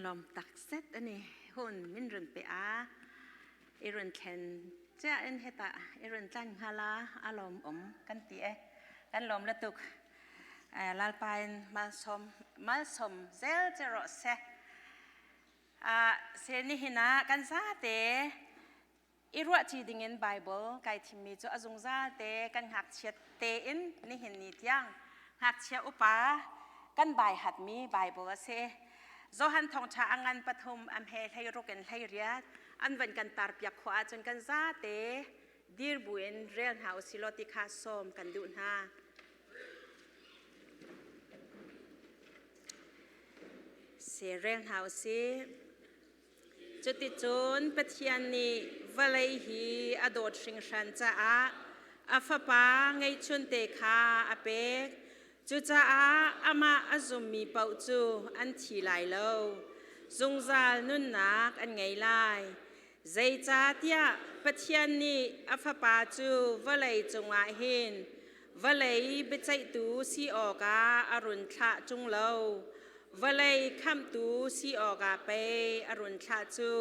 Kan lawm tak zet ani. Hun min run pe a. I run thlen chia in heta i run tlan nghala a lawm om kan ti e. Kan lawm lutuk. Lalpa in malsawm malsawm zel che rawh se. Se nihin ah kan zate i ruahṭi dingin Baibal kai thimmi cu a zungzal te kan ngakchiat tein nihin ni tiang ngakchia upa kan bai hatmi Baibal a si. Johan thawngṭha a ngan pathum am he 16 in 18 an van kan tar piak khawh ahcun kan zate dir buin rel hna usilaw ti kha sawm kan duh hna. Si rel hna usih. Cuticun Pathian nih vawlei hi a dawt hringhran caah a Fapa ngeihchunte kha a pek. Cucaah amah a zummi paoh cu an thi lai lo, zungzal nunnak an ngei lai. Zeicahtiah Pathian nih a Fapa cu vawlei cungah hin vawlei biaceihtu si awkah a run thlah ṭung lo, vawlei khamhtu si awkah pei a run thlah cu.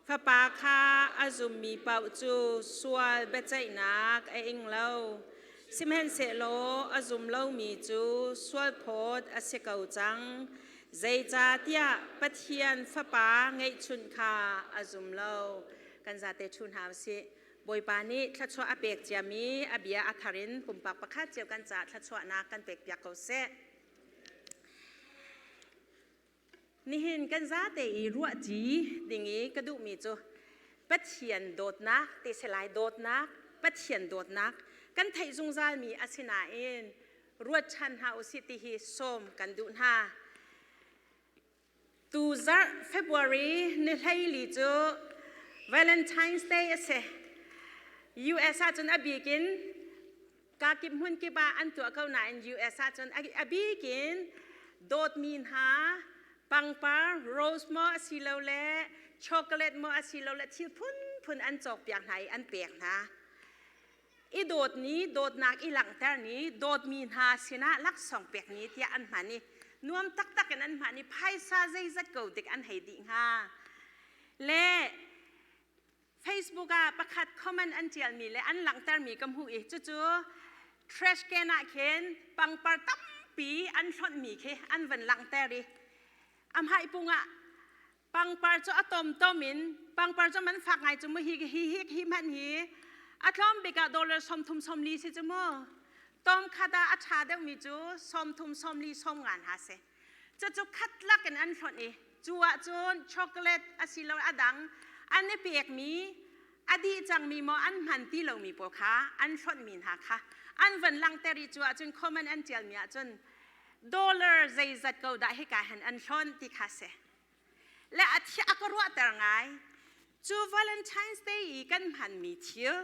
Fapa kha a zummi paoh cu sual biaceihnak a ing lo, sihmanhsehlaw a zum lomi cu sualphawt a si ko cang, zeicahtiah Pathian Fapa ngeihchunh kha a zum lo. Kan zate ṭhu hna u sih. Bawipa nih thluachuah a pek ciami a bia a thar in pumpak pakhat cio kan caah thluachuahnak kan pekpiak ko seh. Nihin kan zate i ruahṭi ding i ka duhmi cu Pathian dawtnak te si lai dawtnak Pathian dawtnak kan theih zungzalmi a si nain ruat ṭhan hna usih ti hi sawm kan duh hna. Tuzarh February ni 14 cu Valentine's Day a si. US ahcun a bik in kakip hmun kip ah an tuah ko nain US ahcun a bik in dawtmi hna pangpar rose maw asilole chocolate maw asilole thil phunphun an cawkpiak hna i an pek hna. I dawt ni, dawtnak i langhter ni, dawtmi hna sinah laksawng pek ni tiah an hman i nuam taktak in an hman i phaisa zeizat ko dik an hei dih hnga. Le Facebook ah pakhat comment an ṭialmi le an langhtermi ka hmuh i cucu trash can ah khin pangpar tampi an hlonhmi khi an van langhter i a hmai pung ah Pangpar cu a tomtom in pangpar cu man fak ngai cu mu hi hi hi hi hmanh hi a tlawm bik ah dollar 30 40 si cu mu tom khat ah a ṭha deuhmi cu 30 40 50 hna si cucu khat lak in an hlonh i cu ahcun chocolate asilo a dang an i pekmi a dih cangmi maw an hman ti lomi pawl kha an hlonhmi hna kha an van langhter i cu ahcun comment an ṭialmi ahcun dollar zeizat ko dah hika hin an hlonh ti kha si Le a thiah a ka ruahter ngai. Cu Valentine's Day i kan hmanmi thil,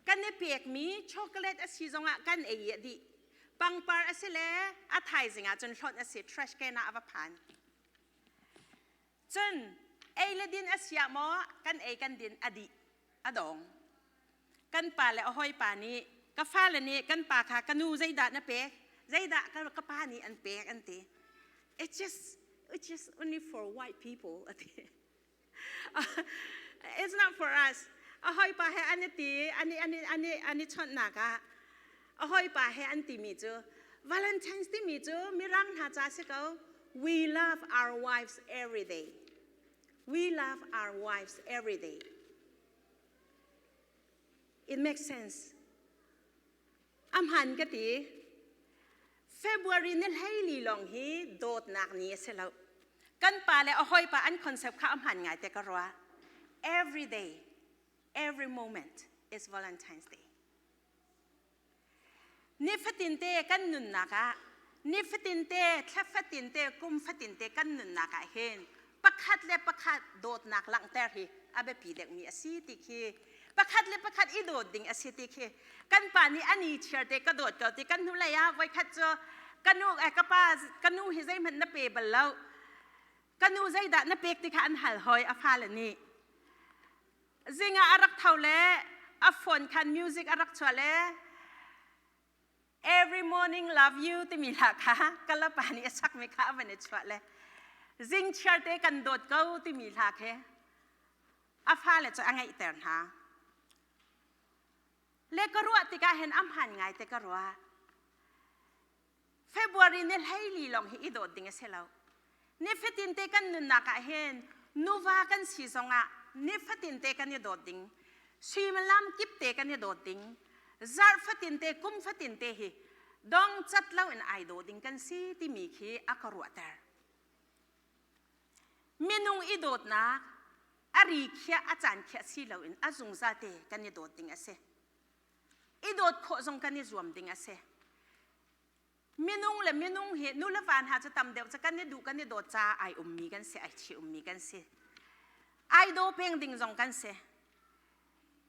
kan i pekmi chocolate a si zongah kan ei a dih. Pangpar a si le a thaizing ah cun hlonh a si, trash can ah a va phan. Cun ei le din a si ah maw kan ei kan din a dih, a dong. Kan pa le a hawipa nih ka fale nih kan pa kha ka nu zeidah na pek zeidah ka pa nih an pek an ti. It's just only for white people ati. It's not for us. A hawipa he an i ti an i an i an i an i chawnhnak ah a hawipa he an timi cu Valentine's timi cu mirang hna ca si ko. We love our wives every day. We love our wives every day. It makes sense. A hmaan ka ti. February ni 14 lawng hi dawtnak ni a si lo. Kan pa le a hawipa an concept kha a hmaan ngai te ka ruah. Every day, every moment is Valentine's Day. Nifatin te kan nunnak ah nifatin te thla fatin te kum fatin te kan nunnak ah hin pakhat le pakhat dawtnak langhter hi a biapi deuhmi a si ti khi pakhat le pakhat i dawt ding a si ti khi kan pa nih ani chiar te ka dawt ko ti kan hnulei ah voikhat cu ka nu eh, ka pa ka nu hi zeihmanh na pe bal lo ka nu zeidah na pek ti kha an hal hoi a fale nih Zing ah a rak tho le a phone khan music a rak chuah le "Every morning love you" timi hla kha kalapa nih a sakmi kha a van i chuah le. Zingchiar te kan dawt ko timi hla khi a fale cu a ngeihter hna. Le ka ruah tikah hin a hmaan ngai te ka ruah. February ni 14 lawng hi i dawt ding a si lo. Nifatin te kan nunnak ah hin nuva kan si zongah nifatin te kan i dawt ding. Suimilam kip te kan i dawt ding. Zarh fatin te kum fatin te hi dong cat lo in ai daw ding kan si timi khi a ka ruahter. Minung i dawtnak a ri khiah a caan khiah si loin a zungzal te kan i dawt ding a si. I dawt khawh zong kan i zuam ding a si. Minung le minung hi nu le va hna cu tam deuh cu kan i duh kan i dawt caah ai ummi kan si, ai chi ummi kan si. Ai daw peng ding zong kan si.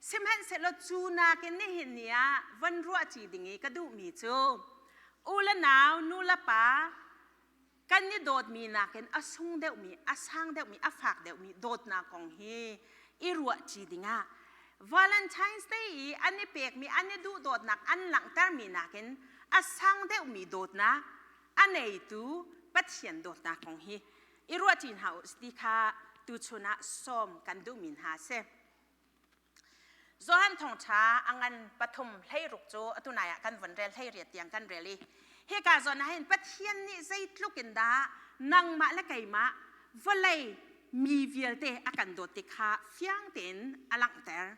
Sihmanhsehlaw cu nakin nihin ni ah von ruah ci ding i ka duhmi cu u le nau, nu le pa kan i dawtmi nakin a sung deuhmi, a sang deuhmi, a fak deuhmi dawtnak kong hi i ruah ci dingah Valentine's Day i an i pekmi, an i duhdawtnak an langhtermi nakin a sang deuhmi dawtnak a neitu Pathian dawtnak kong hi i ruah ci hna u ti kha tuchun ah sawm kan duhmi hna a si. Johan thawngṭha a ngan pathum 16 cu atu nai ah kan vun rel 18 tiang kan rel i hika zawn ah hin Pathian nih zeitluk in dah nangmah le keimah vawlei mi vialte a kan dawt ti kha fiang tein a langhter.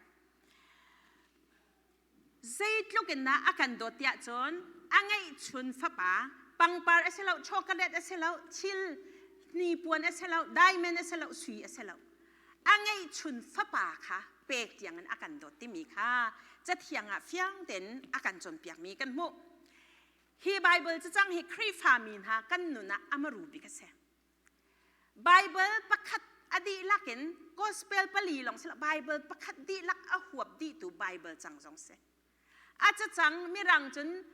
Zeitluk in dah a kan dawt tiah cun a ngeihchun fapa pangpar a si lo, chocolate a si lo, thil hnipuan a si lo, diamond a si lo, sui a si lo. A ngeihchun fapa kha pek tiangin a kan dawt timi kha cathiang ah fiang tein a kan cawnpiakmi kan hmuh. Hi Bible cacang hi Khrihfami hna kan nun ah a maru bik a si. Bible pakhat a dihlak in gospel pali lawng si lo Bible pakhat dihlak a huap dihtu Bible cang zong si. A cacang mirang cun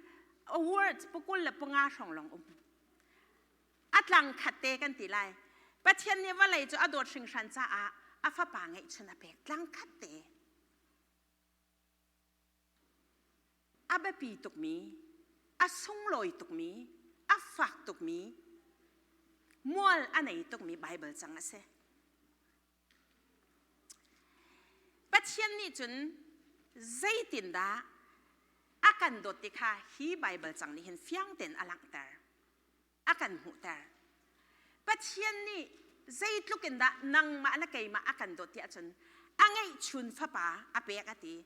words pukul le panga hrawng lawng um. A tlang khat te kan ti lai. Pathian nih vawlei cu a dawt hringhran caah a fapa ngeihchun a pek tlang khat te. A biapi tukmi, a sunglawi tukmi, a fak tukmi, mual a nei tukmi Baibal cang a si. Pathian nih cun zeitindah a kan dawt ti kha hi Baibal cang nih hin fiang tein a langhter, a kan hmuhter. Pathian nih zeitluk in dah nangmah le keimah a kan dawt ti ahcun a ngeihchun fapa a pek a ti.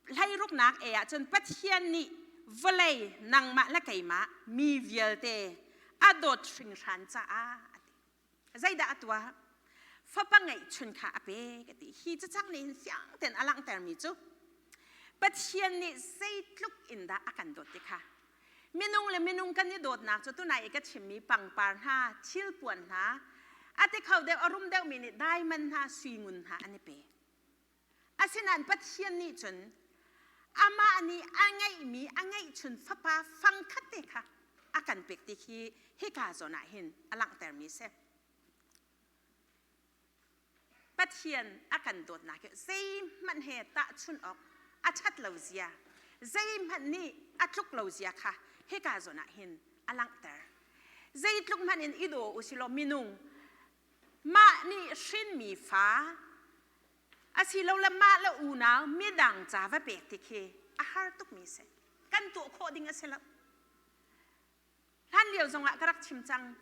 Hleiruknak e ahcun Pathian nih vawlei nangmah le keimah mi vialte a dawt hringhran caah a ti. Zeidah a tuah? Fapa ngeihchun kha a pek a ti. Hi cacang nih hin fiang tein a langhtermi cu Pathian nih zeitluk in dah a kan dawt ti kha minung le minung kan i dawtnak cu tunai i ka chimmi pangpar hna, thilpuan hna, a ti kho deuh a rum deuhmi nih diamond hna, sui ngun hna an i pe. Asinain Pathian nih cun amah nih a ngeihmi a ngeihchun fapa fangkhat te kha a kan pek ti khi hika zawn ah hin a langhtermi a si. Pathian a kan dawtnak hi zeihmanh he tahchunh awk a ṭhat lo zia, zeihmanh nih a tluk lo zia kha hika zawn ah hin a langhter. Zeitluk hmanh in i daw u silaw minung mah nih hrinmi fa asilole mah le unau midang ca va pek ti khi a har tukmi si. Kan tuah khawh ding a si lo. Hlan lio zongah ka rak chim cang.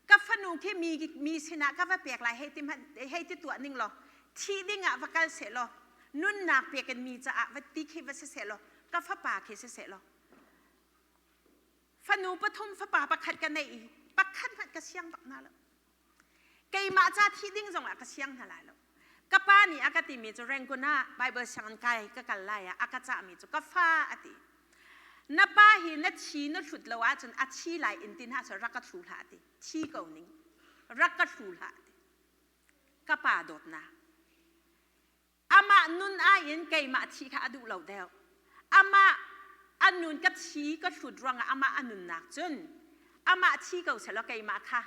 Ka fanu khi mi, mi sinah ka va pek lai hei ti hmanh hei ti tuah ning law thih ding ah va kal seh law nunnak pek in mi caah va ti khi va si seh law ka fapa khi si seh law fanu pathum fapa pakhat ka neih i pakhat hmanh ka siang bak hna lo. Keimah ca thih ding zongah ka siang hna lai lo. Ka pa nih a ka timi cu Rangoon ah Bible sianginn kai ka kal lai ah a ka cahmi cu ka fa a ti. Na pa hi na thi na hlut lo ahcun a thi lai in ti hna seh rak ka thlu hlah a ti. Thi ko ning. Rak ka thlu hlah a ti. Ka pa dawtnak. Amah nun ai in keimah thi kha a duh lo deuh. Amah a nun ka thi ka hlut ruangah amah a nunnak cun amah thi ko selaw keimah kha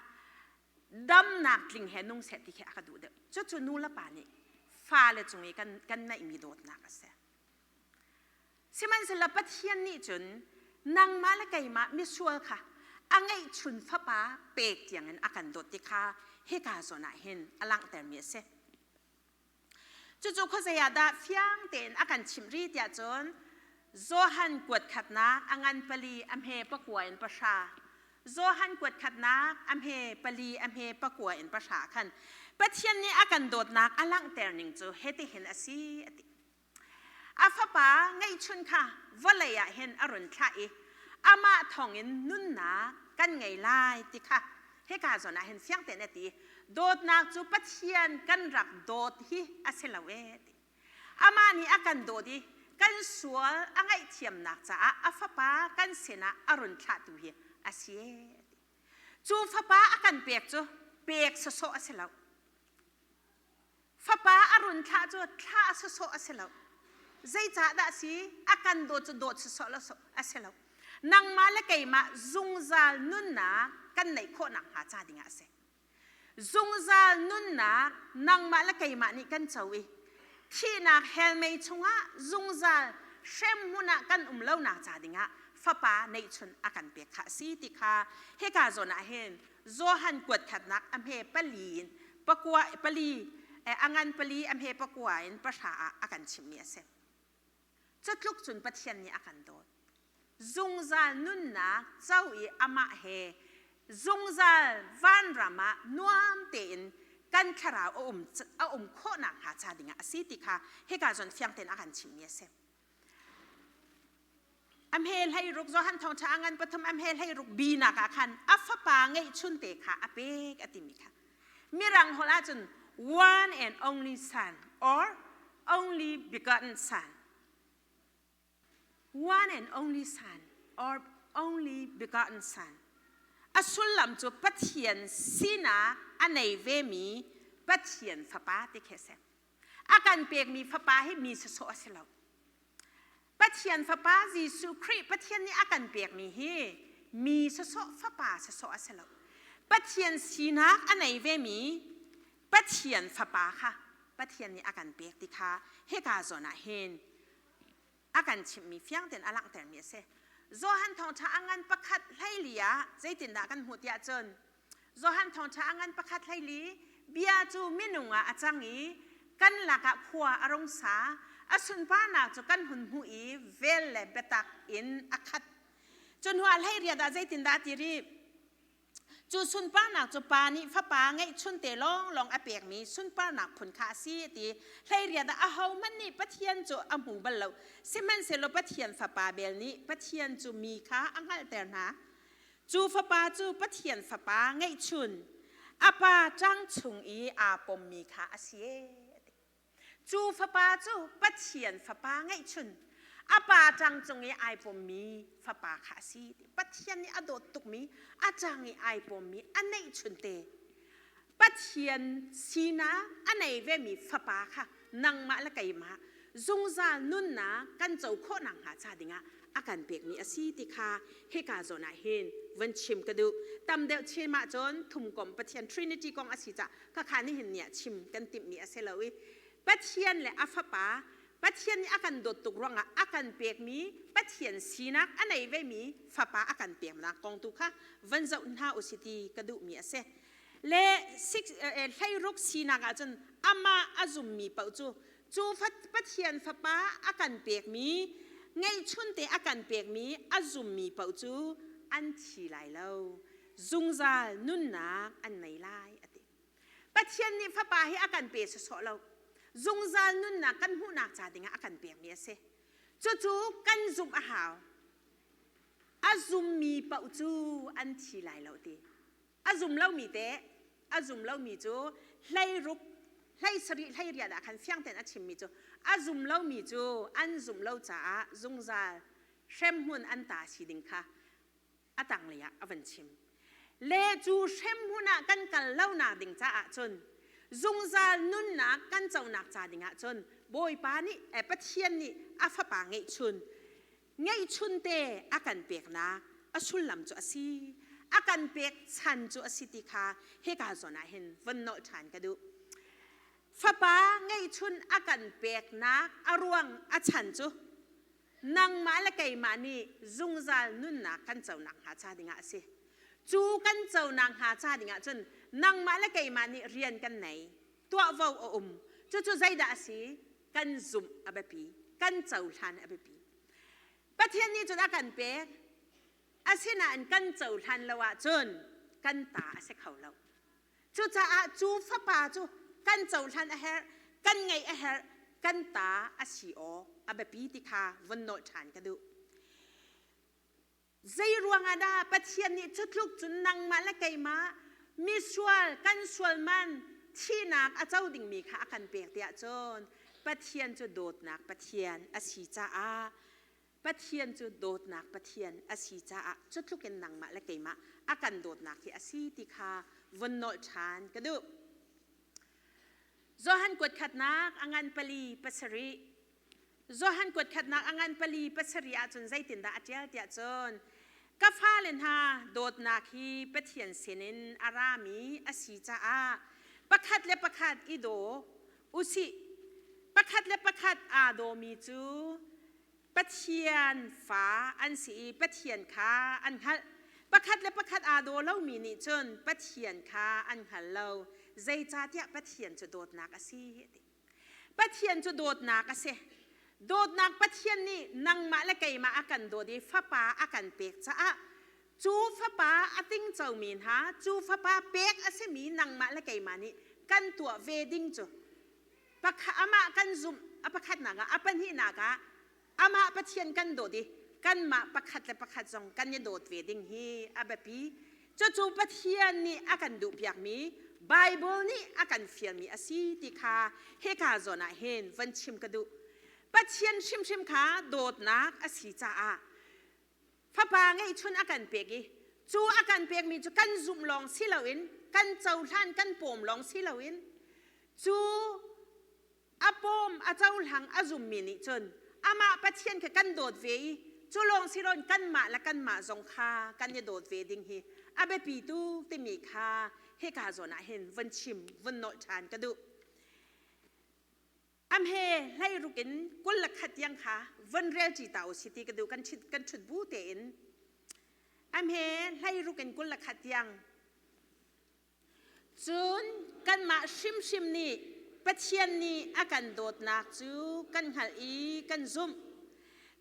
damnak tling he nung seh ti khi a ka duh deuh. Cucu nu le pa nih fale cung i kan, kan neihmi dawtnak a si. Sihmanhsehlaw Pathian nih cun nangmah le keimah misual kha A ngeihchun fapa pek tiangin a kan dawt ti kha hika zawn ah hin a langhtermi a si. Cucu khuazei ah dah fiang tein a kan chimh rih tiah cun Johan kuat khatnak a ngan pali a hme pakua in pahra, Johan kuat khatnak a hme pali a hme pakua in pahra khan Pathian nih a kan dawtnak a langhter ning cu hitihin a si a ti. A fapa ngeihchun kha vawlei ah hin a run thlah i amah thawngin nunnak kan ngei lai ti kha hika zawn ah hin fiang tein a ti. Dawtnak cu Pathian kan rak dawt hi a si lo ee ti. Amah nih a kan dawt i kan sual a ngaihthiamnak caah a fapa kan sinah a run thlahtu hi a si ee ti. Cu fapa a kan pek cu pek sawsawh a si lo. Fapa a run thlah cu thlah sawsawh a si lo. Zeicahdah si? A kan dawt cu dawt sawsawh lo a si lo. Nangmah le keimah zungzal nunnak kan neih khawh nakhnga ca dingah a si. Zungzal nunnak nangmah le keimah nih kan co i thihnak hell mei chungah zungzal hremhmun ah kan um lonak ca dingah fapa neihchun a kan pek kha a si ti kha hika zawn ah hin Johan kuat khatnak a hme pali in pakua pali a ngan pali a hme pakua in pahra ah a kan chimmi a si. Cutluk cun Pathian nih a kan dawt. Zungzal nunnak co i amah he zungzal vanram ah nuam tein kan thlarau a um khawh nakhnga ca dingah a si ti kha hika zawn fiang tein a kan chimmi a si. A hme hleiruk Johan thawngṭha a ngan pathum a hme hleiruk bi nak ah khan a fapa ngeihchun te kha a pek a timi kha Mirang holh ahcun one and only son or only begotten son, one and only son or only begotten son, a sullam cu Pathian sinak a nei vemi Pathian fapa ti khi a si. A kan pekmi fapa hi mi sawsawh a si lo. Pathian fapa Jesuh Khrih Pathian nih a kan pekmi hi mi sawsawh fapa sawsawh a si lo. Pathian sinak a nei vemi Pathian fapa kha Pathian nih a kan pek ti kha hika zawn ah hin a kan chimhmi fiang tein a langhtermi a si. Johan thawngṭha a ngan pakhat hleili ah zeitindah kan hmuh tiah cun Johan thawngṭha a ngan pakhat hleili bia cu minung ah a cang i kan lakah khua a rung sa, a sunparnak cu kan hun hmuh i vel le biatak in a khat. Cu hnuah hleiriat ah zeitindah a ti rih? Cu sunparnak cu pa nih fapa ngeihchunte lawnglawng a pekmi sunparnak phun kha a si a ti. Hleiriat ah ahohmanh nih Pathian cu a hmu bal lo. Sihmanhsehlaw Pathian Fapa bel nih Pathian cu mi kha a hngalhter hna. Cu fapa cu Pathian Fapa ngeihchun, a pa ṭang chung i aa pommi kha a si ee. Cu fapa cu Pathian Fapa ngeihchun, a pa ṭang cung i ai pommi fapa kha a si. Pathian nih a dawt tukmi, a ṭang i ai pommi, a neihchun te. Pathian sinak a nei vemi fapa kha nangmah le keimah zungzal nunnak kan co khawh nakhnga ca dingah a kan pekmi a si ti kha hika zawn ah hin van chim ka duh. Tam deuh chim ahcun thumkomh Pathian Trinity kong a si cah khakha nihin ni ah chim kan timhmi a si lo i Pathian le a fapa Pathian nih a kan dawt tuk ruangah a kan pekmi Pathian sinak a nei vemi fapa a kan peknak kong tu kha van zoh hna usih ti ka duhmi a si. Le hleiruk sinak ahcun amah a zummi paoh cu cu Pathian fapa a kan pekmi ngeihchunte a kan pekmi a zummi paoh cu an thi lai lo, zungzal nunnak an nei lai a ti. Pathian nih fapa hi a kan pe sawsawh lo, zungzal nunnak kan hmuhnak ca dingah a kan pekmi a si. Cucu kan zumh a hau. A zummi paoh cu an thi lai lo ti. A zum lomi te, a zum lomi cu hleiruk, hleisarih, hleiriat ah khan fiang tein a chimmi cu a zum lomi cu an zumh lo caah zungzal hremhmun an ta si ding kha a tanglei ah a van chim. Le cu hremhmun ah kan kal lonak ding caah cun zungzal nunnak kan conak ca ding ah cun Bawipa nih eh, Pathian nih a fapa ngeihchun ngeihchunte a kan peknak a sullam cu a si, a kan pek chan cu a si ti kha hika zawn ah hin von nolh ṭhan ka duh. Fapa ngeihchun a kan peknak a ruang a chan cu nangmah le keimah nih zungzal nunnak kan co nakhnga ca dingah a si. Cu kan co nakhnga ca dingah cun nangmah le keimah nih rian kan nei. Tuahvo a um. Cucu zeidah a si? Kan zumh a biapi. Kan cohlan a biapi. Pathian nih cun a kan pek. Asinain kan cohlan lo ahcun kan ta a si kho lo. Cucaah cu fapa cu kan cohlan a herh, kan ngeih a herh, kan ta a si awk a biapi ti kha vun nolh ṭhan ka duh. Zei ruangah dah Pathian nih cutluk cun nangmah le keimah misual kan sual man thihnak a co dingmi kha a kan pek tiah cun Pathian cu dawtnak Pathian a si caah Pathian cu dawtnak Pathian a si caah cutluk in nangmah le keimah a kan dawtnak hi a si ti kha vun nolh ṭhan ka duh. Johan kuat khatnak a ngan pali pasarih Johan kuat khatnak a ngan pali pasarih ahcun zeitindah a ṭial tiah cun ka fale hna dawtnak hi Pathian sinin a rami a si caah pakhat le pakhat i daw usih. Pakhat le pakhat aa dawmi cu Pathian fa an si i Pathian kha an hngalh. Pakhat le pakhat aa daw lomi nih cun Pathian kha an hngal lo. Zeicahtiah Pathian cu dawtnak a si. Pathian cu dawtnak a si. Dawtnak Pathian nih nangmah le keimah a kan dawt i fapa a kan pek caah cu fapa a tingcomi hna, cu fapa pek a simi nangmah le keimah nih kan tuah ve ding cu amah kan zumh a pakhatnak ah a pahnihnak ah amah Pathian kan dawt i kanmah pakhat le pakhat zong kan i dawt ve ding hi a biapi. Cucu Pathian nih a kan duhpiakmi Bible nih a kan fialmi a si ti kha hika zawn ah hin van chim ka duh. Pathian hrimhrim kha dawtnak a si caah fapa ngeihchun a kan pek i cu a kan pekmi cu kan zumh lawng si loin kan cohlan kan pawm lawng si loin cu a pawm a cohlang a zummi nih cun amah Pathian kha kan dawt ve i cu lawng si loin kanmah le kanmah zong kha kan i dawt ve ding hi a biapi tuk timi kha hika zawn ah hin vun chim vun nolh ṭhan ka duh. Am he hleiruk in 21 tiang kha von rel ṭi ta u si ti ka duh kan kan ṭhut bu tein am he hleiruk in 21 tiang cun kanmah hrimhrim nih Pathian nih a kan dawtnak cu kan hngalh i kan zumh.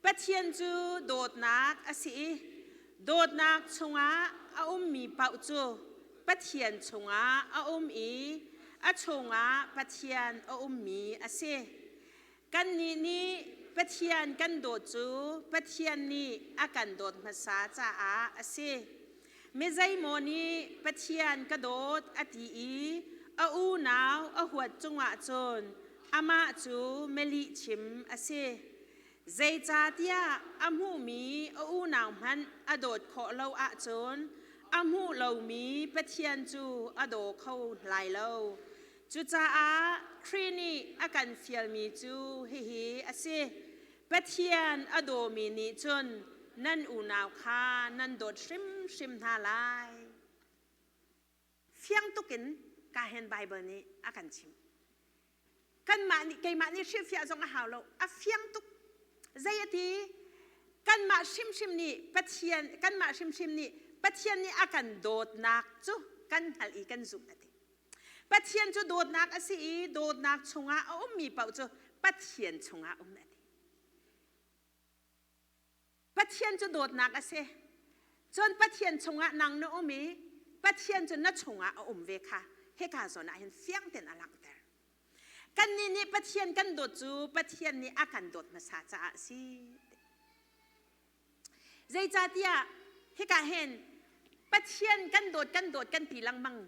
Pathian cu dawtnak a si i dawtnak chungah a ummi paoh cu Pathian chungah a um i a chungah Pathian a ummi a si. Kannih nih Pathian kan dawt cu Pathian nih a kan dawt hmasa caah a si. Mi zeimaw nih Pathian ka dawt a ti i a unau a huat cungah cun amah cu melihchim a si. Zeicahtiah a hmuhmi a unau hmanh a dawt khawh lo ahcun a hmuh lomi Pathian cu a daw kho lai lo. Cucaah Khrih nih a kan fialmi cu hihi a si: Pathian a dawmi nih cun nan unau kha nan dawt hrimhrim hna lai. Fiang tuk in ka hen Bible nih a kan chimh. Kanmah nih keimah nih hrilhfiah zong a hau lo. A fiang tuk. Zei a ti? Kanmah hrimhrim nih Pathian kanmah hrimhrim nih Pathian nih a kan dawtnak cu kan hngalh i kan zumh a ti. Pathian cu dawtnak a si i dawtnak chungah a ummi paoh cu Pathian chungah um a ti. Pathian cu dawtnak a si. Cun Pathian chungah nang na um i Pathian cu na chungah a um ve kha hika zawn ah hin fiang tein a langhter. Kannih nih Pathian kan dawt cu Pathian nih a kan dawt hmasa caah a si. Zeicahtiah hika hin Pathian kan dawt kan dawt kan ti lengmang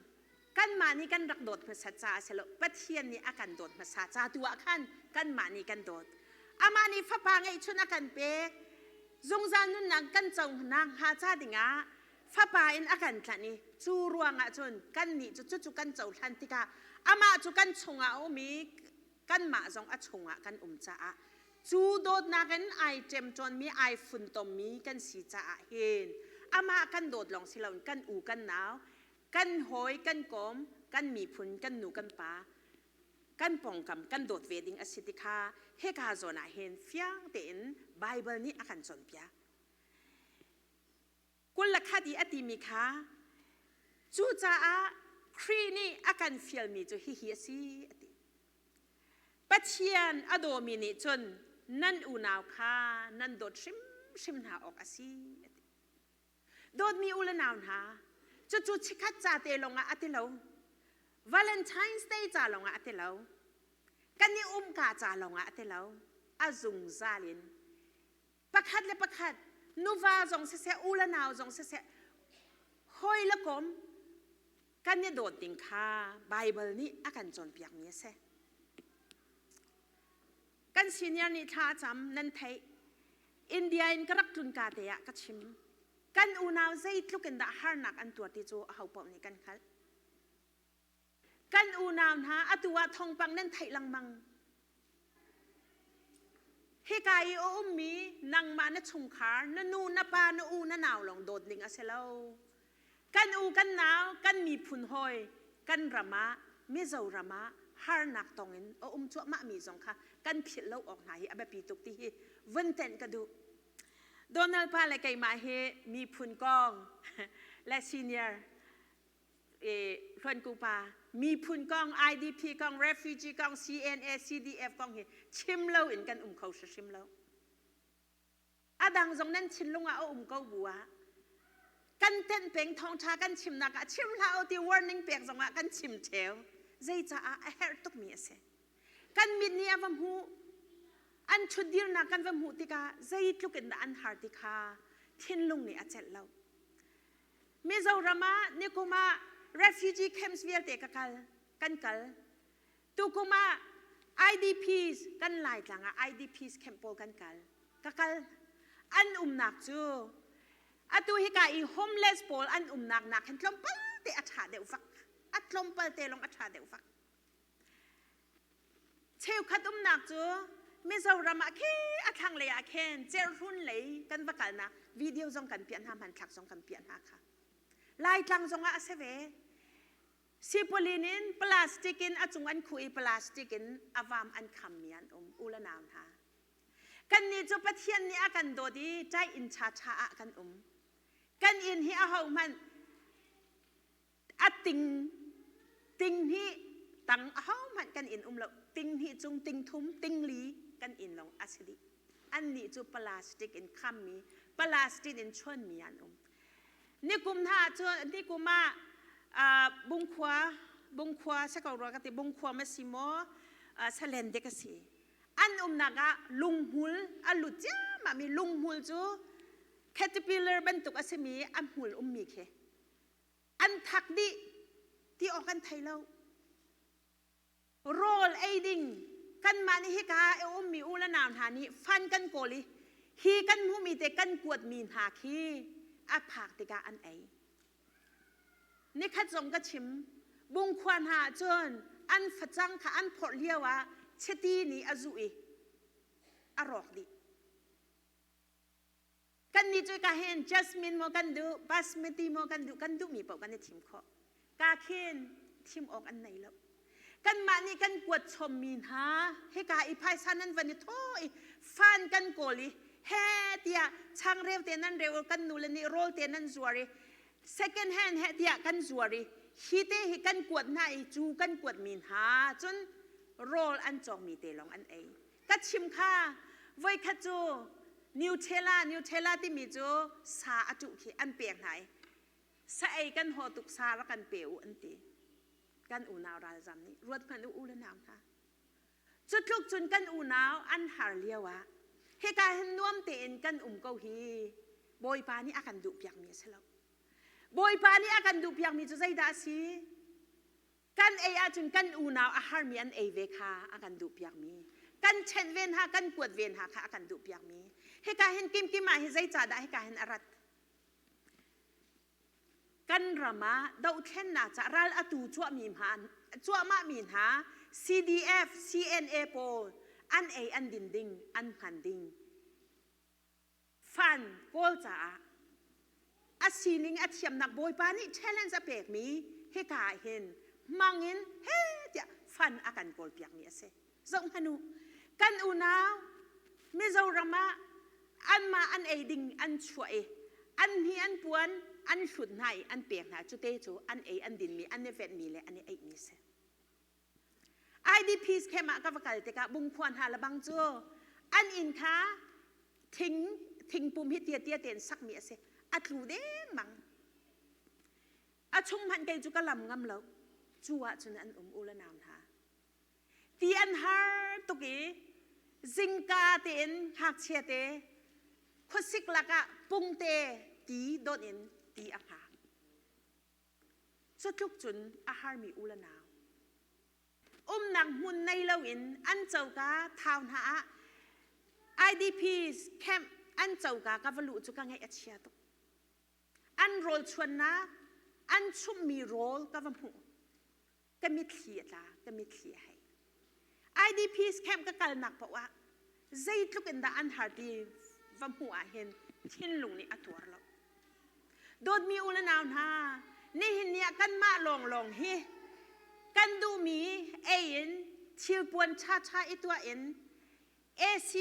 kanmah nih kan rak dawt hmasat caah si lo Pathian nih a kan dawt hmasa ca tu ah khan kanmah nih kan dawt amah nih fapa ngeihchun a kan pek zungzal nunnak kan co nakhnga ca dingah fapa in a kan tlanh i cu ruangah cun kannih cu cucu kan cohlan tikah amah cu kan chungah a um i kanmah zong a chungah kan um caah cu dawtnak in ai ṭemṭawnmi ai funtommi kan si caah hin amah kan dawt lawng si loin kan u kan nau kan hawi kan kawm kan miphun kan nu kan pa kan pawngkam kan dawt ve ding a si ti kha hika zawn ah hin fiang tein Bible nih a kan cawnpiak. 21 i a timi kha. Cucaah Khrih nih a kan fialmi cu hihi a si a ti. Pathian a dawmi nih cun nan unau kha nan dawt hrimhrim hna awk a si a ti. Dawtmi u le nau hna, cucu chikkhat ca te lawngah a ti lo. Valentine's Day ca lawngah a ti lo. Kan i umka ca lawngah a ti lo. A zungzal in pakhat le pakhat nuva zong siseh u le nau zong siseh hawi le kom kan i dawt ding kha Baibal nih a kan cawnpiakmi a si. Kan senior nih thla a cam nan theih. India in ka rak tlun ka te ah ka chim. Kan unau zeitluk in dah harnak an tuar ti cu aho paoh nih kan hngalh. Kan unau hna atu ah thawngpang nan theih lengmang. Hika i a ummi nangmah na chungkhar, na nu, na pa, na u, na nau lawng dawt ding a si lo. Kan u kan nau, kan miphun hawi, kan ram ah, Mizoram ah harnak tong in a um cuahmahmi zong kha kan philh lo awk hna hi a biapi tuk ti hi vun tenh ka duh. Donald pa le keimah hi miphun kong le senior Hluan pa miphun kong, IDP kong, refugee kong, CNA, CDF kong hi chim lo in kan um kho hrim lo. A dang zong nan thinlung ah a um ko bu ah kan tenh peng thawngṭha kan chimnak ah chim hlah u ti warning pek zong ah kan chim ṭheo. Zeicaah a herh tukmi a si. Kan mit nih a va hmuh, an ṭhutdirnak kan va hmuh tikah zeitluk in dah an har ti kha thinlung nih a celh lo. Mizoram ah nikum ah refugee camps vialte ka kal, kan kal. Tukum ah IDPs kan Laitlang ah IDPs camp pawl kan kal. Ka kal. An umnak cu atu hika i homeless pawl an umnak nak hin tlawmpal te a ṭha deuh vak. A tlawmpal te lawng a ṭha deuh vak. Cheukhat umnak cu Mizoram ah khi a thlanglei ah khin Cerhlun lei kan va kalnak video zong kan piah hna hmanthlak zong kan piah hna kha. Laitlang zong ah a si ve. Sipolin in plastic in a cung an khuh i plastic in a vam an khammi an um u le nau hna. Kannih cu Pathian nih a kan dawt i ṭai inn ṭha ah kan um. Kan inn hi ahohmanh A ting ting hnih tang ahohmanh kan inn um lo. Ting hnih cung ting thum ting li kan inn lawng a si dih. Annih cu plastic in khammi, plastic in chuanmi an um. Nikum hna cu nikum ah Bungkhua Bungkhua si ko rua ka ti Bungkhua ma si maw Salen dek a si. An umnak ah lunghmul a lut ciammah mi lunghmul cu caterpillar bantuk a simi a hmul ummi khi an thak dih ti awk an thei lo rawl ei ding kanmah nih hika a ummi u le nau hna nih fan kan kawl i hi kan hmuhmi te kan kuatmi hna khi a phak tikah an ei nikhat zong ka chim bungkhua hna ah cun an facang kha an phorh lio ah chiti nih a zuh i a rawk dih Kannih cu ka hin jasmine maw kan duh, basmati maw kan duh, kan duhmi paoh kan i thim khawh. Ka khin thim awk an nei lo. Kanmah nih kan kuat chommi hna hika i phaisa nan van i thaw i fan kan kawl i he tiah changreu te nan reu kan nule nih rawl te nan zuar i second hand he tiah kan zuar i hi te hi kan kuat hna i cu kan kuatmi hna cun rawl an cawkmi te lawng an ei. Ka chim kha voikhat cu Nutella Nutella timi cu sa a tuh khi an pek hna i sa ei kan haw tuk sa rak kan pe u an ti. Kan unau ralzam nih ruat hmanh u u le nau hna. Cu tluk cun kan unau an har lio ah hika hin nuam tein kan um ko hi Bawipa nih a kan duh piakmi a si lo. Bawipa nih a kan duh piakmi cu zeidah a si? Kan ei ahcun kan unau a harmi an ei ve kha a kan duhpiakmi. Kan ṭhenh ve hna, kan kuat ve hna kha a kan duhpiakmi. Hika hin kimkim ah hi zeicahdah hika hin a rat? Kan ram ah dohthlennak ca ral atu cuahmi hna cuahmahmi hna CDF, CNA pawl an ei an din ding, an hman ding. Fan kawl caah a sining a thiamnak Bawipa nih challenge a pekmi hika ah hin hmang in he tiah fan a kan kawlpiakmi a si. Zoh hmanh u, kan unau Mizoram ah anmah an ei ding an chuah i an hni an puan an hlut hna i an pek hna cu te cu an ei an dinmi an i venhmi le an i eihmi si. IDPs camp ah ka va kal tikah Bungkhua hna le bang cu an inn kha thing thingpum hi tia tia tein sakmi a si. A tlu dengmang. A chung hmanh kei cu ka lam ngam lo. Cu ahcun an um u le nau hna. Ti an har tuk i zingka tein ngakchia te khuasik lakah pungte ti dawnh in ti a hngak. Cutluk cun a harmi u le nau. Umnak hmun nei loin an coka thau hna ah IDPs camp an coka ka va luh cu ka ngaih a chia tuk. An rawl chuannak, an chumhmi rawl ka va hmuh. Ka mitthli a tla, ka mitthli a hei. IDPs camp ka kalnak paoh ah zeitluk in dah an har ti va hmuh ah hin thinlung nih a tuar lo. Dawtmi u le nau hna, nihin ni ah kanmah lawnglawng hi kan duhmi ei in thilpuan ṭhaṭha i tuah in AC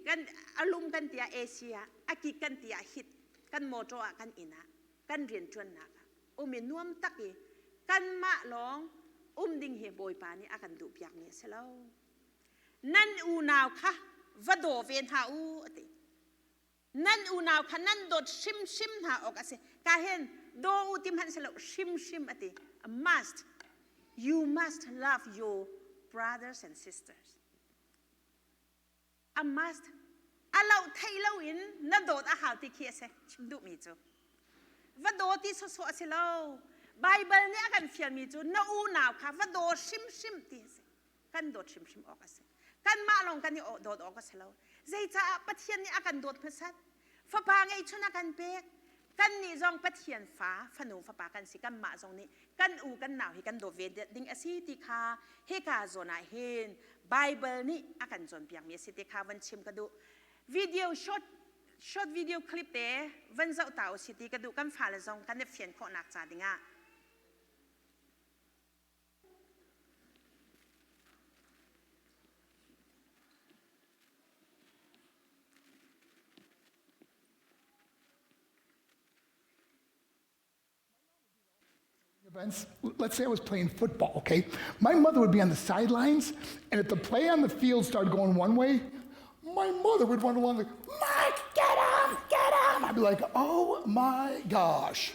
kan a lum kan ti ah AC ah a kik kan ti ah hit kan motor ah kan inn ah kan rianṭuannak ah um i nuam tak i kanmah lawng um ding hi Bawipa nih a kan duhpiakmi a si lo. Nan unau kha va daw ve hna u a ti. Nan unau kha nan dawt hrimhrim hna awk a si. Ka hin daw u ti hmanh si lo hrimhrim a ti. A must. You must love your brothers and sisters. A must. A loh theih loin na dawt a hau ti khi a si. Chim duhmi cu. Va daw ti sawsawh a si lo. Bible nih a kan fialmi cu na unau kha va daw hrimhrim ti a si. Kan dawt hrimhrim awk a si. Kanmah lawng kan i dawt awk a si lo. Zeicaah Pathian nih a kan dawt hmasat? Fapa ngeihchun a kan pek. Kannih zong Pathian fa, fanu fapa kan si. Kanmah zong nih kan u kan nau hi kan dawt ve ding a si ti kha hika zawn ah hin Bible nih a kan cawnpiakmi a si ti kha van chim ka duh. Video short short video clip te van zoh ta u si ti ka duh kan fale zong kan i fian khawhnak ca dingah. Events. Let's say I was playing football, okay? My mother would be on the sidelines, and if the play on the field started going one way, my mother would run along like, Mark, get him, get him. I'd be like, oh my gosh.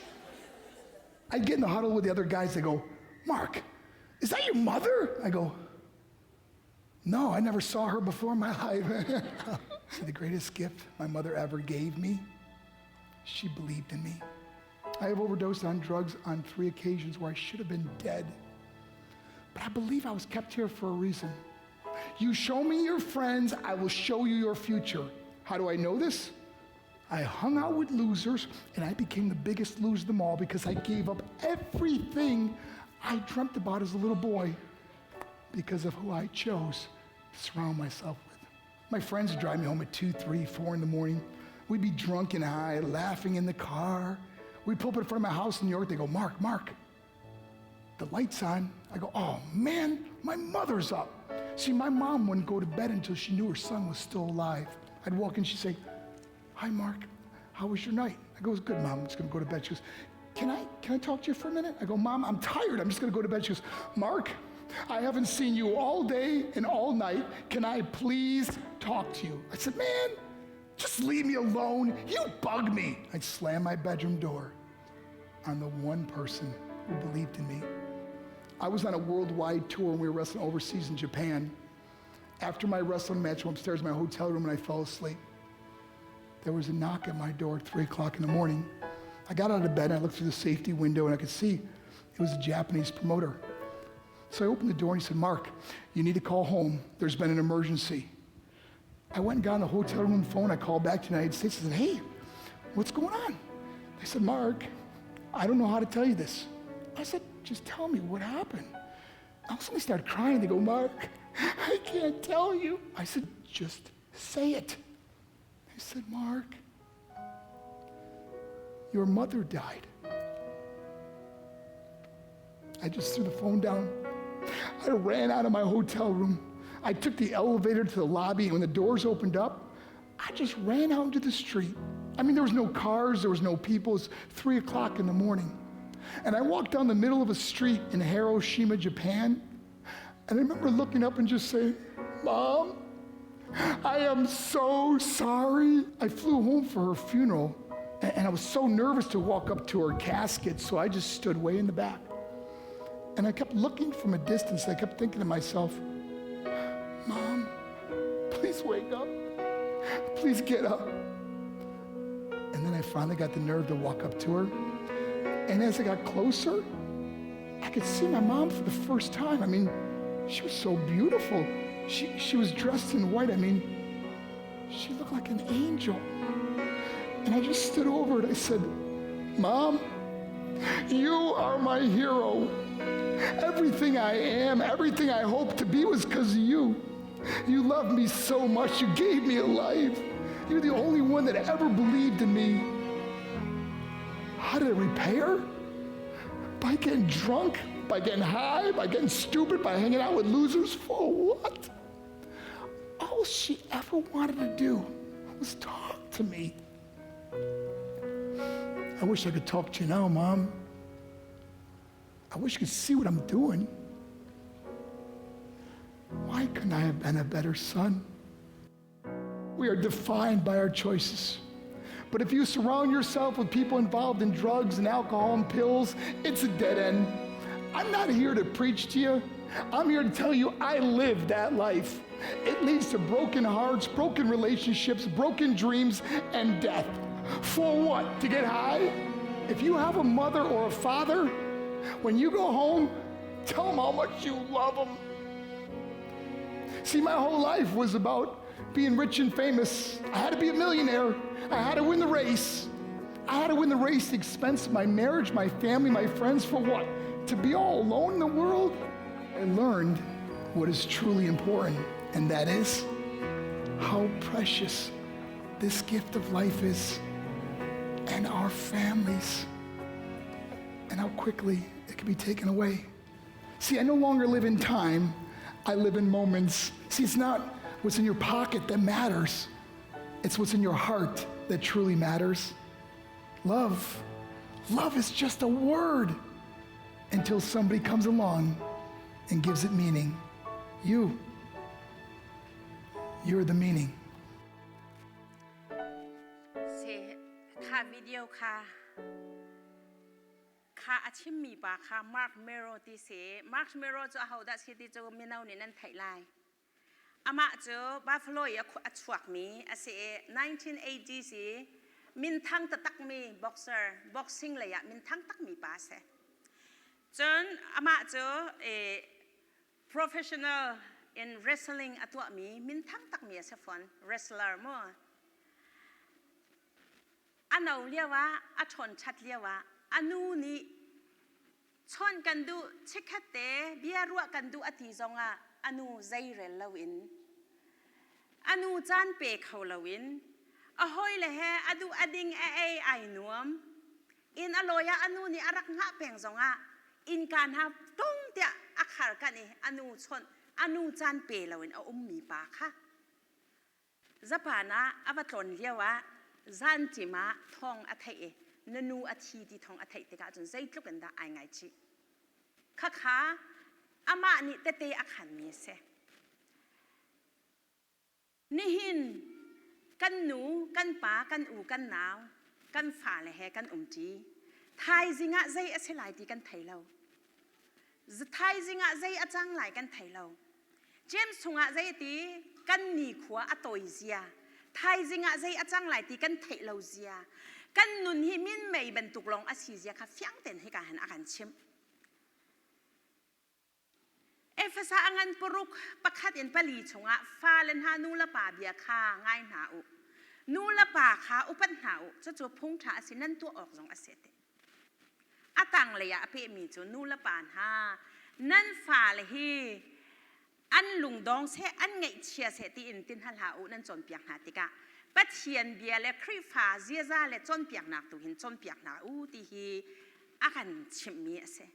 I'd get in the huddle with the other guys. They go, Mark, is that your mother? I go, no, I never saw her before in my life. See, the greatest gift my mother ever gave me, she believed in me. I have overdosed on drugs on 3 occasions where I should have been dead. But I believe I was kept here for a reason. You show me your friends, I will show you your future. How do I know this? I hung out with losers, and I became the biggest loser of them all because I gave up everything I dreamt about as a little boy because of who I chose to surround myself with. My friends would drive me home at 2, 3, 4 in the morning. We'd be drunk and high, laughing in the car. We'd pull up in front of my house in New York. They go, Mark, Mark, the light's on. I go, oh man, my mother's up. See, my mom wouldn't go to bed until she knew her son was still alive. I'd walk in, she'd say, hi, Mark, how was your night? I go, it was good, Mom, I'm just going to go to bed. She goes, can I talk to you for a minute? I go, Mom, I'm tired. I'm just going to go to bed. She goes, Mark, I haven't seen you all day and all night. Can I please talk to you? I said, man, just leave me alone. You bug me. I'd slam my bedroom door on the one person who believed in me. I was on a worldwide tour and we were wrestling overseas in Japan. After my wrestling match, I went upstairs to my hotel room and I fell asleep. There was a knock at my door at 3 o'clock in the morning. I got out of bed and I looked through the safety window and I could see it was a Japanese promoter. So I opened the door and he said, Mark, you need to call home. There's been an emergency. I went and got on the hotel room phone. I called back to the United States and said, hey, what's going on? They said, Mark, I don't know how to tell you this. I said, just tell me what happened. All of a sudden they started crying. They go, Mark, I can't tell you. I said, just say it. They said, Mark, your mother died. I just threw the phone down. I ran out of my hotel room. I took the elevator to the lobby, and when the doors opened up, I just ran out into the street. I mean, there was no cars, there was no people. It was 3 o'clock in the morning. And I walked down the middle of a street in Hiroshima, Japan, and I remember looking up and just saying, Mom, I am so sorry. I flew home for her funeral, and I was so nervous to walk up to her casket, so I just stood way in the back. And I kept looking from a distance. I kept thinking to myself, Mom, please wake up. Please get up. And then I finally got the nerve to walk up to her. And as I got closer, I could see my mom for the first time. I mean, she was so beautiful. She was dressed in white. I mean, she looked like an angel. And I just stood over and I said, Mom, you are my hero. Everything I am, everything I hope to be was because of you. You loved me so much. You gave me a life. You're the only one that ever believed in me. How did I repay her? By getting drunk, by getting high, by getting stupid, by hanging out with losers. For what? All she ever wanted to do was talk to me. I wish I could talk to you now, Mom. I wish you could see what I'm doing. Why couldn't I have been a better son? We are defined by our choices. But if you surround yourself with people involved in drugs and alcohol and pills, it's a dead end. I'm not here to preach to you. I'm here to tell you I lived that life. It leads to broken hearts, broken relationships, broken dreams, and death. For what? To get high? If you have a mother or a father, when you go home, tell them how much you love them. See, my whole life was about being rich and famous. I had to be a millionaire. I had to win the race. I had to win the race at the expense of my marriage, my family, my friends, for what? To be all alone in the world? I learned what is truly important, and that is how precious this gift of life is, and our families, and how quickly it can be taken away. See, I no longer live in time. I live in moments. See, it's not what's in your pocket that matters. It's what's in your heart that truly matters. Love. Love is just a word until somebody comes along and gives it meaning. You. You're the meaning. Si kha video kha kha a chimmi pa kha Mark Mero ti si. Mark Mero cu ahodah si ti cu mino nih nan theih lai. Amah cu Buffalo i a chuakmi a si i 1980 si minthang taktakmi boxer, boxing lei ah minthang takmi pa a si. Cun amah cu professional in wrestling a tuahmi minthang takmi a si fawn, wrestler mu. A no lio ah, a ṭhawn ṭhat lio ah, a nu nih chawnh kan duh, chikkhat te bia ruah kan duh a ti zongah a nu zeirel loin, a nu caan pe kho loin, a hawile he a duh a ding a ei ai nuam. Inn a lawi ah a nu nih a rak hngah peng zongah innka hna tung tiah a khar kanh i a nu chawnh, a nu caan pe loin a ummi pa kha Japan ah a va tlawn lio ah zanṭim ah thawng a theih i na nu a thi ti thawng a theih tikah cun zeitluk in dah ai ngaichih. Khakha amah nih tete a khanmi a si. Nihin kan nu, kan pa, kan u, kan nau, kan fale he kan umṭi. Thaizing ah zei a si lai ti kan thei lo. Thaizing ah zei a cang lai kan thei lo. James chungah zei a ti? Kan nikhua a tawi zia. Thaizing ah zei a cang lai ti kan theih lo zia. Kan nun hi minmei bantuk lawng a si zia kha fiang tein hika hin a kan chimh. Efesa a ngan paruk pakhat in pali chungah fale hna nu le pa bia kha ngai hna u. Nu le pa kha upat hna u. Cucu phung ṭha a si nan tuah awk zong a si ti. A tanglei ah a pehmi cu nu le pa hna nan fale hi an lungdong seh an ngaihchia seh tiin ti hna hlah u nan cawnpiak hna tikah Pathian bia le Khrihfa ziaza le cawnpiaknak tu hin cawnpiak hna u ti hi a kan chimhmi a si.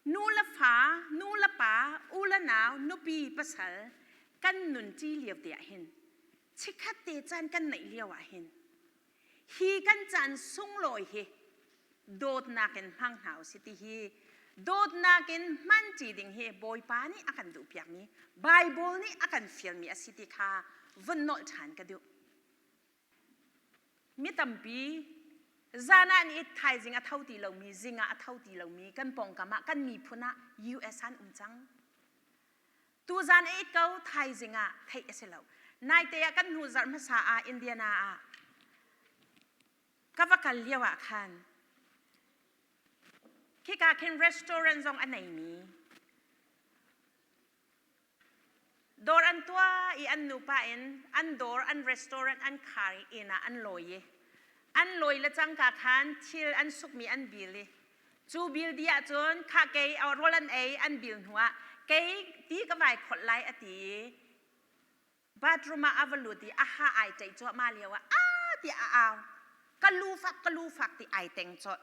Nu le fa, nu le pa, u le nau, nupi, pasal kan nunṭi lio te ah hin chikkhat te caan kan neih lio ah hin. Hi kan caan sunglawi hi dawtnak in hmang hna usih ti hi dawtnak in hman ṭi ding hi Bawipa nih a kan duhpiakmi Baibal nih a kan fialmi a si ti kha vun nolh ṭhan ka duh. Mi tampi zan ah an it thaizing a tho ti lomi zing ah a tho ti lomi kan pawngkam ah kan miphun ah US an um cang. Tuzan a it ko thaizing ah theih a si lo. Naite ah kan hnu zarh hmasa ah Indiana ah ka va kal lio ah khan khika khin restaurant zong a neimi dawr an tuah i an nupa in an dawr an restaurant an khar i inn ah an lawi i an lawi le cangka khan thil an sukmi an bil i cu bil dih ahcun kha kei rawl an ei an bil hnuah kei ti ka vai kholh lai a ti i Bathroom ah a va lut i a ha ai ṭeih cuahmah lio ah aa tiah a au. Ka lu fak ka lu fak ti ai teng colh.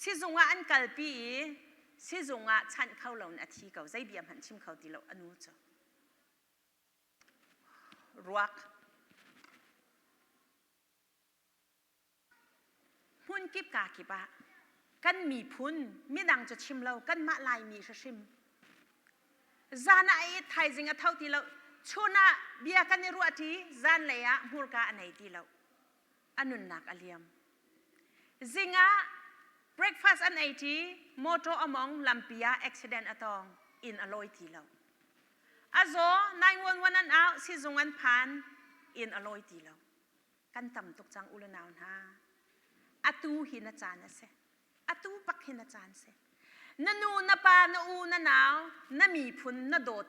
Sizung ah an kalpi i sizung ah chanh kho loin a thi ko. Zei bia hmanh chim kho ti lo a nu cu. Ruak. Hmun kip ka kip ah kan miphun midang cu chim lo kanmah Laimi hrim zan ah i thaizing a tho ti lo chun ah bia kan i ruahṭi zanlei ah hmurka a nei ti lo a nunnak a liam zing ah breakfast an ei ṭi motor a mong lampi ah accident a tong inn a lawi ti lo a zaw 911 an au sizung an phan inn a lawi ti lo Kan tam tuk cang u le nau hna. Atu hi na caan a si. Atu bak hi na caan si. Na nu, na pa, na u, na nau, na miphun na dawt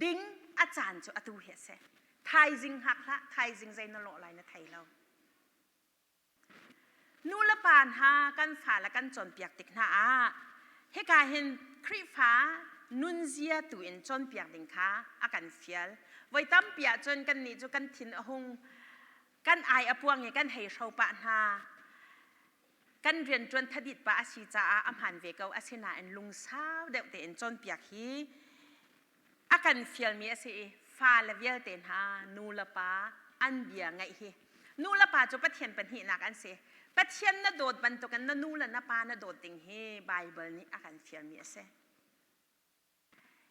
ding a caan cu atu hi a si. Thaizing hngak hlah, thaizing zei na lawh lai na thei lo. Nu le pa hna kan fale kan cawnpiak tik hna ah hika hin Khrihfa nunzia tu in cawnpiak ding kha a kan fial. Voi tampi ahcun kannih cu kan thin a hung, kan ai a puang i kan hei hro pah hna. Kan rianṭuan thadit pah a si caah a hmaan ve ko. Asinain lungsau deuh tein cawnpiak hi a kan fialmi a si i fale vialte hna nu le pa an bia ngaih hi nu le pa cu Pathian pahnihnak an si. Pathian na dawt bantukin na nu le na pa na dawt ding hi Baibal nih a kan fialmi a si.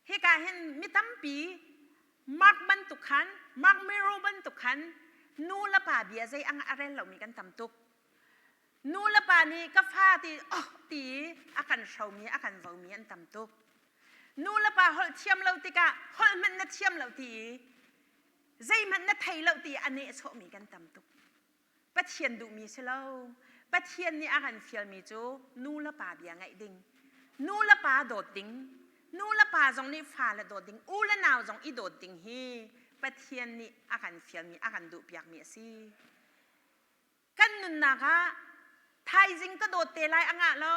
Hika hin mi tampi Mark bantuk khan Mark Miro bantuk khan nu le pa bia zei ang a rel lomi kan tam tuk. Nu le pa nih ka fa ti oh ti a kan hromi a kan vomi an tam tuk. Nu le pa holh thiam lo tikah holh hmanh na thiam lo ti i zeihmanh na thei lo ti a nehsawhmi kan tam tuk. Pathian duhmi si lo. Pathian nih a kan fialmi cu nu le pa bia ngaih ding, nu le pa dawt ding, nu le pa zong nih fale dawt ding, u le nau zong i dawt ding hi Pathian nih a kan fialmi, a kan duhpiakmi a si. Kan nunnak ah thaizing ka dawt te lai a ngah lo.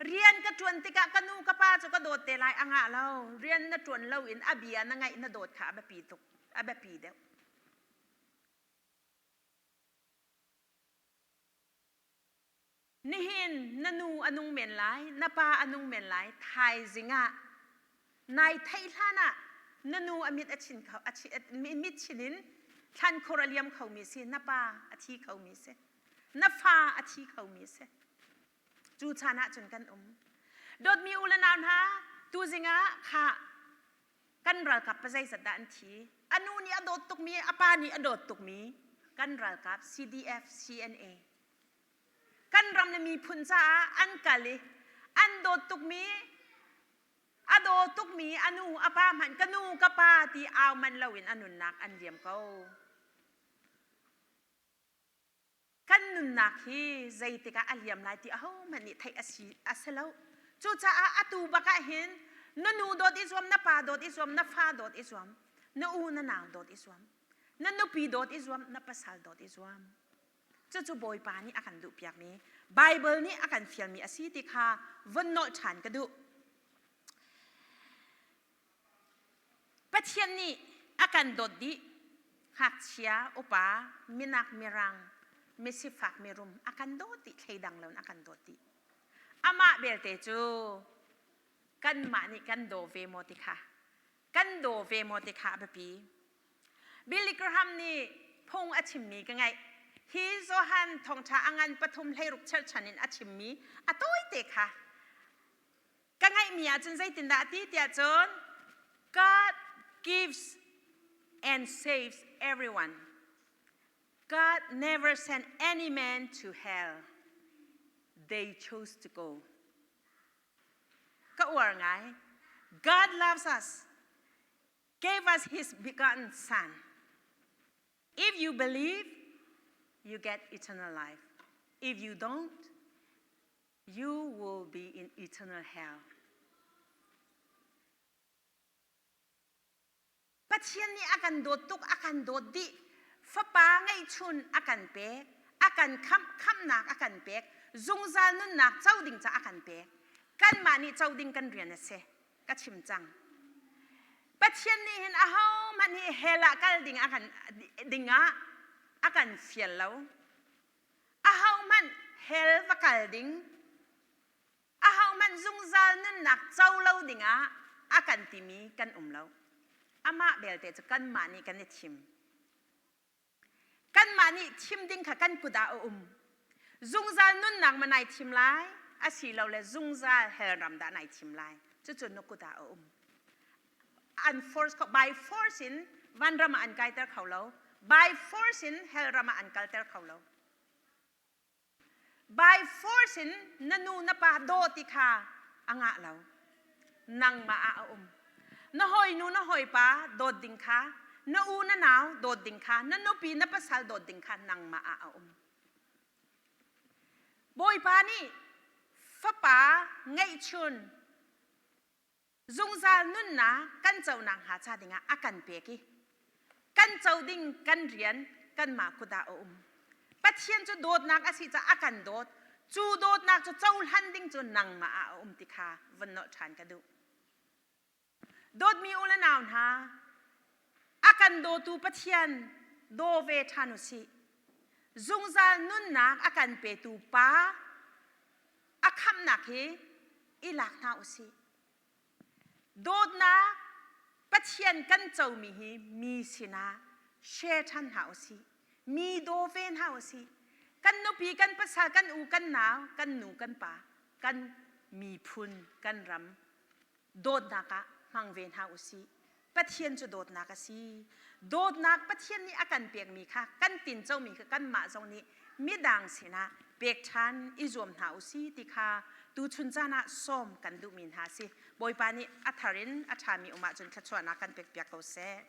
Rian ka ṭuan tikah ka nu ka pa cu ka dawt te lai a ngah lo. Rian na ṭuan lo in a bia na ngaih na dawt kha a biapi tuk, a biapi deuh. Nihin na nu a nung men lai, na pa a nung men lai, thaizing ah nai theih hlan ah na nu a mit a chin kho a mit chin in thlankhur a liam khomi si, na pa a thi khomi si, na fa a thi khomi si. Cu chan ah cun kan um. Dawtmi u le nau hna, tuzing ah kha kan ralkap pa zeizat dah an thi? A nu nih a dawt tukmi, a pa nih a dawt tukmi kan ralkap CDF, CNA kan ram le miphun caah an kal i an dawt tukmi a daw tukmi a nu a pa hmanh ka nu ka pa ti au manh loin a nunnak an liam ko. Kan nunnak hi zeitik ah a liam lai ti ahohmanh nih theih a si a si lo. Cucaah atu bak ah hin na nu dawt i zuam, na pa dawt i zuam, na fa dawt i zuam, na u na nau dawt i zuam, na nupi dawt i zuam, na pasal dawt i zuam. Cucu Bawipa nih a kan duhpiakmi, Baibal nih a kan fialmi a si ti kha von nolh ṭhan ka duh. Pathian nih a kan dawt dih. Ngakchia, upa, minak, mirang, misifak, mirum a kan dawt dih, thleidang loin a kan dawt dih. Amah belte cu kanmah nih kan daw ve maw ti kha kan daw ve maw ti kha a biapi. Billy Graham nih phung a chimmi ka ngaih. Hi Johan thawngṭha a ngan pathum hleiruk cherhchan in a chimmi a tawite kha ka ngaihmi ahcun zeitindah a ti tiah cun, God gives and saves everyone. God never sent any man to hell. They chose to go. Ka uar ngai. God loves us, gave us his begotten son. If you believe, you get eternal life. If you don't, you will be in eternal hell. Pathian nih a kan dawt tuk, a kan dawt dih. Fapa ngeihchun a kan pek, a kan khamh, khamhnak a kan pek, zungzal nunnak co ding ca a kan pek. Kanmah nih co ding kan rian a si. Ka chim cang. Pathian nih hin ahohmanh hi hell ah kal ding a kan ding ah a kan fial lo. Ahohmanh hell va kal ding, ahohmanh zungzal nunnak co lo dingah a kan timi kan um lo. Amah belte cu kanmah nih kan i thim. Kanmah nih thim ding kha kan kut ah a um. Zungzal nunnak ma nai thim lai, asilole zungzal hell ram dah nai thim lai. Cucu na kut ah a um. An force kho, by force in vanram ah an kaiter kho lo. By force in hell ram ah an kalter kho lo. By force in na nu na pa daw ti kha a ngah lo. Nangmah ah a um. Na hawinu na hawipa dawt ding kha, na u na nau dawt ding kha, na nupi na pasal dawt ding kha nangmah ah a um. Bawipa nih fapa ngeihchun zungzal nunnak kan co nakhnga ca dingah a kan pek i kan co ding kan rian kanmah kut ah a um. Pathian cu dawtnak a si caah a kan dawt. Cu dawtnak cu cohlan ding cu nangmah ah a um ti kha von nolh ṭhan ka duh. Dawtmi u le nau hna, a kan dawtu Pathian daw ve ṭhan u sih. Zungzal nunnak a kan petu Pa a khamhnak hi i lak hna u sih. Dawtnak Pathian kan comi hi mi sinah share ṭhan hna u sih. Mi daw ve hna u sih. Kan nupi, kan pasal, kan u, kan nau, kan nu, kan pa, kan miphun, kan ram dawtnak ah hmang ve hna u sih. Pathian cu dawtnak a si. Dawtnak Pathian nih a kan pekmi kha kan tincomi kha kanmah zong nih midang sinah pek ṭhan i zuam hna u si ti kha tuchun caan ah sawm kan duhmi hna a si. Bawipa nih a thar in a ṭhami um ahcun thluachuahnak kan pekpiak ko seh.